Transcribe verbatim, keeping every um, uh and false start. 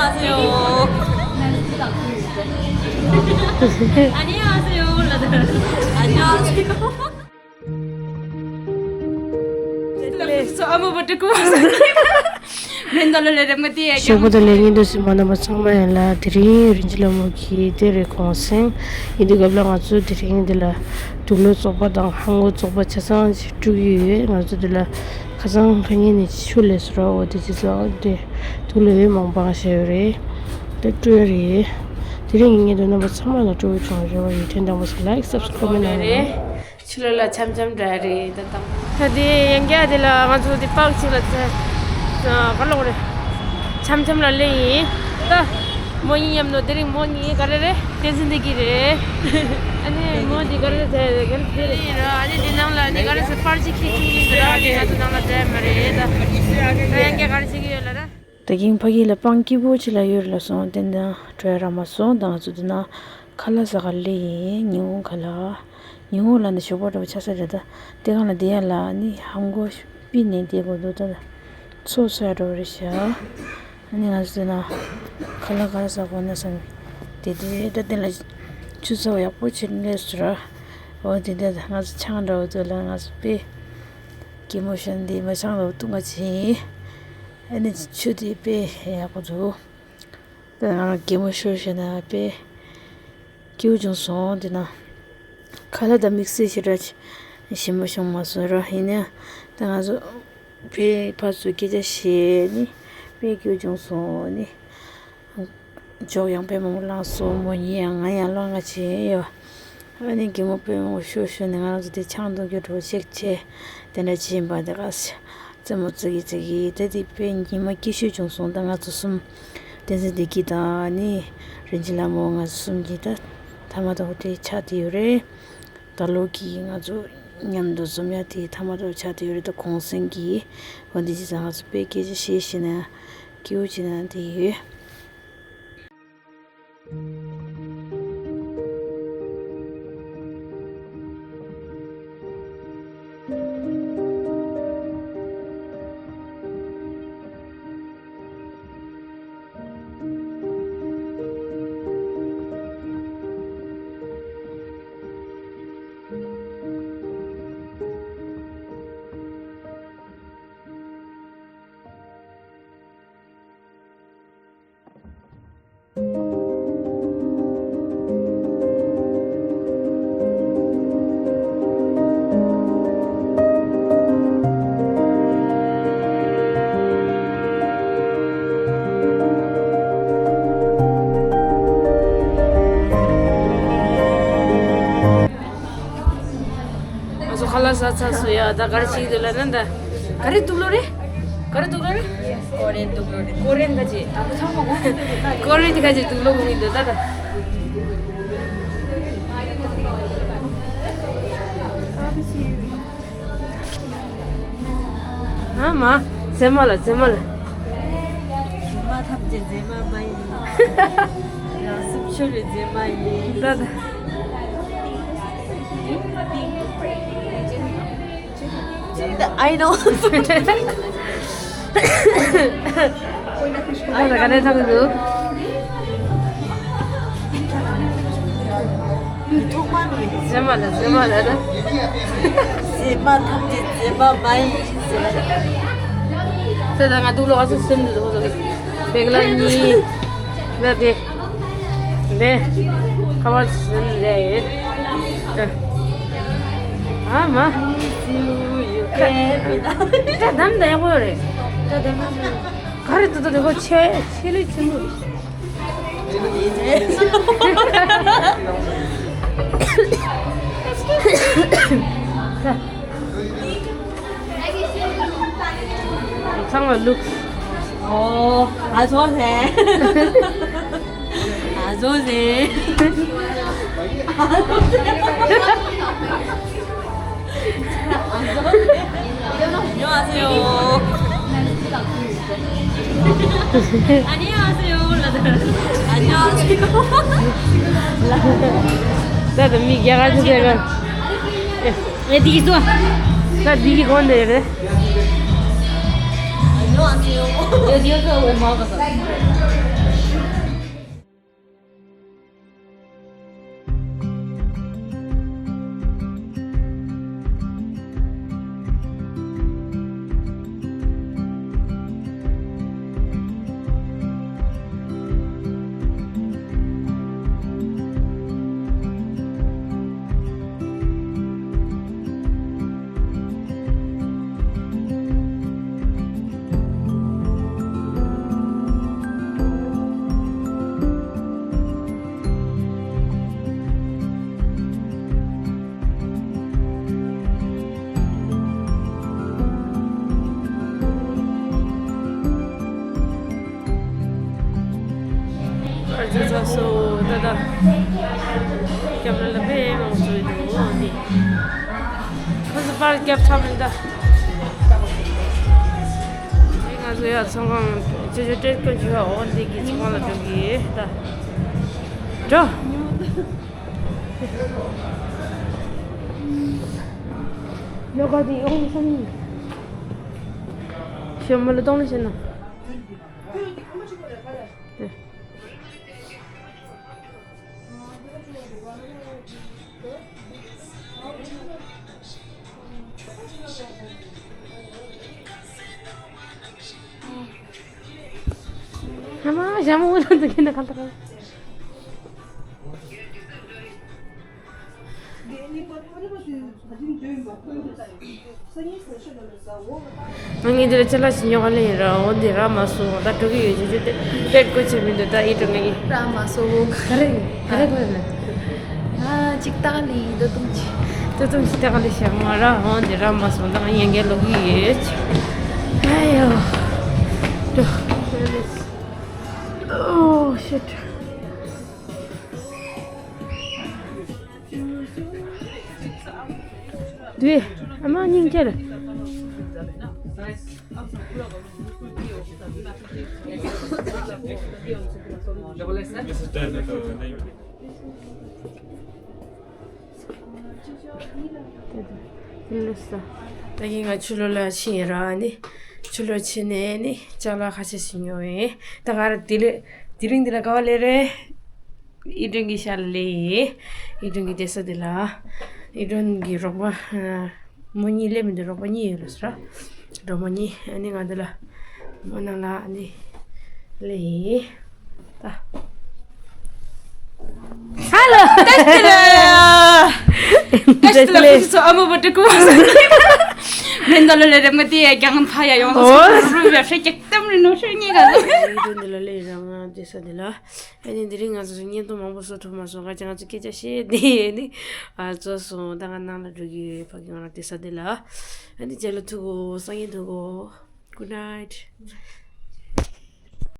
안녕하세요. 안녕하세요. 안녕하세요. ལགས་སོ། ཨ་མ་བུ་ཕྲུག་གུ་མ་ཟེར། མེན་ད་ལོ་ལེ་རེ་མ་དེ་ཡ། ཞོགས་པ་དང་ལས་ངན་དུ་སེམས་མ་རྣམ་པ་ཚང་མ་ཡིན་ལ། དེ་རིང་རིན་ཆེན་ལྷ་མོ་གི་དེ་རེད་གུང་སེང་ཡིན་དུས་སྐབས་ལ་ང་ཚོ་དེ་རིང་འདི་ལ་དུག་ལོག་བཙོག་པ་དང་ཧང་གོ་བཙོག་པ་ཆ་ཚང་ཅིག་དཀྲུག་གི་ཡོད། ང་ཚོ་འདི་ལ་ཁ་སང་ཁ་ཉིན་ནས་ཆུ་ལས་སུ་ར་འོ་དེ་ཅི་ཚོ་དེ་དུག་ལོག་ཡོད་མང་པོ་བཞག་ཡོད་རེད། དེ་དཀྲུག་ཡ་རེད། དེ་རིང་ངེད་དུ་རྣམ་པ་ཚང་མ་ལ་སྤྲོ་བོ་བྱུང་རེ་བ་ཡོད། དྲན་དང་པོ་སུ་ལའིག་སབ་སི་ཀ་རའིབ་གནང་རོགས། ཕྱི་ལོགས་ལ་འཆམ་འཆམ་འདྲ་རེད་ད་དང་། ད་དེ་ཡན་གྱ་དེ་ལ་ང་ཚོ་དེ་པག་ཅིག་ལ་ཚ་ག་ལོག་རེད། འཆམ་འཆམ་ལ་སླེབས་ཡིན་ད། མོ་གཉིས་མཉམ་དུ་དེ་རིང་མོ་གཉིས་ག་རེ་རེད། བསྟན་འཛིན་བདེ་སྐྱིད་རེད། ཨ་ནི་མོ་དེ་ག་རེ་ཟེར་ག་རེ་དེ་རེད་ར། ཨ་ནི་དེ་ནང་ལ་ནི་ག་རེ་ཟེར་པར་ཅིག་ཁྱེར་ཐུབ་ཡིན་ཟེར་ར། ཨ་ནི་ང་ཚོ་ནང་ལ་འགྲོ་ཡ་མ་རེད་ད། ད་ཡན་གྱ་ག་རེ་བྱེད་ཀྱི་ཡོད་ལ་ར། ད་གིན་ཕ་གི་ལ་སྤང་སྐྱིད་པོ་ཅིག་ལ་ཡོད་ལ་སོང་། དེ་འདྲ་འགྲོ་ཡ་རག་མ་སོང་། ད་ང་ཚོ་འདི་ན་ཁ་ལག་ཟ་ག་སླེབས་ཡིན། ཉི་འོང་ཁ་ལག་ཉི་འོང་ལ་ནི་ཞོགས་པ་འདྲ་པོ་ཆགས་ས་རེད་ད། དེ་གང་ལ་བསྡད་ཡ་ལ་ནི་ཧམ་གོ་པི་ནས་བསྡད་དགོས་འདུག་ད་ཚོ་ས་འདྲ་པོ་རེད་ཤག་ཨ་ནི་ང་ཚོ་འདི་ན་ཁ་ལག་ག་རེ་ཟ་དགོས་ན་བསམ་དེ་དེ་ད་དེ་ལ་ཆུ་ཚ་བ་ཡག་པོ་བྱས་ནས་སླེབས་སོང་ར། འོ་དེ་འདྲ་ང་ཚོ་ཆང་འདྲ་པོ་དེ་ལ་ང་ཚོ་དཔེ་གད་མོ་ཤོར་འདི་མ་ཆང་ལ་བཏུང་བ་བྱས་ཡིན། ཨ་ནི་ཆུ་དེ་དཔེ་ཡག་པོ་འདུག་ད་ང་རང་གད་མོ་ཤོར་བྱས་ན་དཔེ་སྐྱིད་པོ་བྱུང་སོང་། དེ་ན་ཁ་ལག་དང་དམིགས་བསལ་ཞེ་དྲག་ཞིམ་པོ་བྱུང་མ་སོང་ར། ཡིན་ན་ད་ང་ཚོ་དཔེ་ཕར་ཚུར་སྐད་ཆ་བཤད་ནི་དཔེ་སྐྱིད་པོ་བྱུང་སོང་ནི། ཇོག་ཡང་དཔེ་མང་པོ་བླངས་སོང་། མོ་གཉིས་ཡང་ང་ཡང་བླངས་ང་བྱས་ཡོད། ཨ་ནི་གད་མོ་དཔེ་མང་པོ་ཤོར་ཤོར་ནས་ང་རང་ཚོ་དེ་ཆང་འཐུང་རྒྱུ་འགྲོ་ཆེག་ཆེ་དེ་འདྲ་བྱེད་པ་དེ་ག་རྩེད་མོ་རྩེ་གི་རྩེ་གི་དེ་དེ་དཔེ་ཉི་མ་སྐྱིད་ཤོས་བྱུང་སོང་། ད་ང་ཚོ་གསུམ་བསྟན་འཛིན་བདེ་སྐྱིད་དང་ནི་རིན་ཆེན་ལྷ་མོ་ང་ཚོ་གསུམ་གྱིས་ད་ཐ་མ་དང་པོ་དེ་ཆགས་བསྡད་ཡོད་རེད། ད་ལོ་གི་ང་ཚོ་མཉམ་དུ་འཛོམས་ཡ་དེ་ཐ་མ་དང་པོ་ཆགས་བསྡད་ཡོད་རེད། ད་གུང་སེང་གི་འོ་འདི་ཅི་ཙང་ང་ཚོ་དཔེ་སྐད་ཆ་བཤད་བཤད་ན་སྐྱིད་པོ་བྱེད་ན་དེ་ཡོད། ང་ཚོ་ཁ་ལག་ཟ་ཚར་སོང་ཡ། ད་ག་རེ་བྱེད་ཀྱི་འདུག་ལབ་ན་ད། ག་རེ་དུག་ལོག་རེད། ག་རེ་དུག་ལོག་རེད། ཀོ་རེན་དུག་ལོག་རེད། ཀོ་རེན་ག་ཅི། ཀོ་རེན་ག་ཅི་དུག་ལོག་གི་འདུག་ད་ད། ཨ་མ། མཛེས་མ་ལ་མཛེས་མ་ལ། མཛེས་མ་ཐམས་ཅད་མཛེས་མ་མ་ཡིན། རང་སེམས་ཤོར་བའི་མཛེས་མ་ཡིན། ད་ད། I know. ད་ད་ག་ནས་ཐང་འདུག་མཛེས་མ་ལ་མཛེས་མ་ལ་ད། མཛེས་མ་ཐམས་ཅད་མཛེས་མ་མ་ཡིན་ཟེར། ད་ད་ང་དུག་ལོག་ཨ་སུ་སེམས་འདུག་ཧོ་ལོག་བེག་ལ་གཉིས། ད་དེ། ལེ། ཁ་བ་སེམས་ལེ། ཨ་མ། ཁ་ད་དམ་ད་ཡག་པོ་རེད། ད་དམ་ད་ག་རེ་ད་ད་དེ་གོ་ཆེ་ཆེ་ལེ་ཆེ་ལེ། ཚང་མ་ལུག་ཨོ། ཨ་ཚོ་ཧེ། ཨ་ཚོ་ཧེ། 안녕하세요. 안녕하세요. 안녕하세요. ད་ད་མི་རྒྱ་གར་ཚོ་ཟེར་ག་ཨེ་འདི་གི་ཚོ། ད་འདི་གི་གོན་དེ་རེད། 안녕하세요. 여기 여기서 왜 먹었어? ཚ་སོ་ད་ད། སྐྱབས་ལ་ལ་པའི་མང་ཚོགས་འདུག་འོ་འདི། ཁོ་ཚོ་པར་རྒྱབ་ཚར་མིན་ད། ཨེ་ང་ཚོ་ཡ་ཚོང་ཁང་ཅོ་ཅོ་སྤྲད་དཀོན་བྱུང་བ་འོ་འདི་གི་ཚོང་ཁང་ལ་འགྲོ་གི་ད། འགྲོ། ཡོ་ག་དེ་ཡོང་སམ། ཞོ་མོ་ལ་གཏོང་ལ་བྱེད་ན། ཨ་མ་ཞྭ་མོ་འུ་ལ་འདུག་གི་ན་ག་ལྟར། ང་ངས་འདི་ལ་ཅ་ལག་ཞིག་ཉོ་ག་ལེ་ཡིན་ར། འོ་འདི་རག་མ་སོང་། ད་འགྲོ་གི་ཡོད། ཅི་ཅི་དེ་དཔེ་དགོས་ཆེ་མི་འདུག་ད་ཨི་འགྲོ་ངེས་ཀྱི། རག་མ་སོང་། ག་རེ་ག་རེ་དགོས་ན། ཨ་ཅིག་ཏག་ལི་ཏོ་ཏུང་ཅི། ཏོ་ཏུང་ཅི་ཏག་ལི་ཞེ་མ་ར། འོ་འདི་རག་མ་སོང་། ད་ང་ཡན་གའི་ལོག་གི་ཡོད། ཨ་ཡོ། འགྲོ། Oh shit. དུས་ཨ་མ་སྙིང་རྗེ་རེད། ད་གིན་ང་ཆུ་ལོ་ལ་ཕྱིན་ཡིན་ར། ནི་ཆུ་ལོ་ཕྱིན་ནས་ནི་ཅ་ལག་ཁ་ཤས་ཤིག་ཉོ་ཡིན། ད་ག་ར་དེ་ལས་དེ་རིང་འདི་ལ་ག་བ་ལས་རེད། ཨི་ཏྲོན་གྱི་ཤར་ལས་ཡིན། ཨི་ཏྲོན་གྱི་བསྡད་ས་དེ་ལ། ཨི་ཏྲོན་གྱི་རོགས་པ་མོ་གཉིས་སླེབས་མི་འདུག་རོགས་པ་གཉིས་ཡོད་ལ་ཟེར། སྒྲོལ་མ་གཉིས། ཨ་ནི་ང་འདི་ལ་མོ་ནང་ལ་ཨ་ནི་སླེབས་ཡིན། ད། ཧ་ལོ། ཏེ་སྟེ་ལེ། ཏེ་སྟེ་ལེ། ཁོ་ཚོ་ཨ་མ་བོ་ཏྲི་ཀུ་མ་ཟ་ནི། མེན་ད་ལོ་ལེ་རེ་མ་ཏི་ཡ་རྒྱང་ཕ་ཡ་ཡོང་། ཨོ། རུ་བའི་ཧྲེ་ཀྱག་གཏམ་རི་ནོ་ཧྲེ་ཉེ་ག་ལོ། ཨི་ཏྲོན་འདི་ལ་སླེབས་ར། ང་བསྡད་ས་འདི་ལ། ཨ་ནི་དེ་རིང་ང་ཚོ་བརྙན་ཐུང་མང་པོ་བཟོ་ཐུབ་མ་སོང་། ང་ཚོ་སྐད་ཆ་བཤད་དེ་ནི་ཨ་རྫོགས་སོང་། ད་ང་ནང་ལ་འགྲོ་གི་ཡོད། ཕ་གི་ང་རང་བསྡད་ས་དེ་ལ། ཨ་ནི་རྗེས་ལ་ཐུག་གོ། སང་ཉིན་ཐུག་གོ། Good night.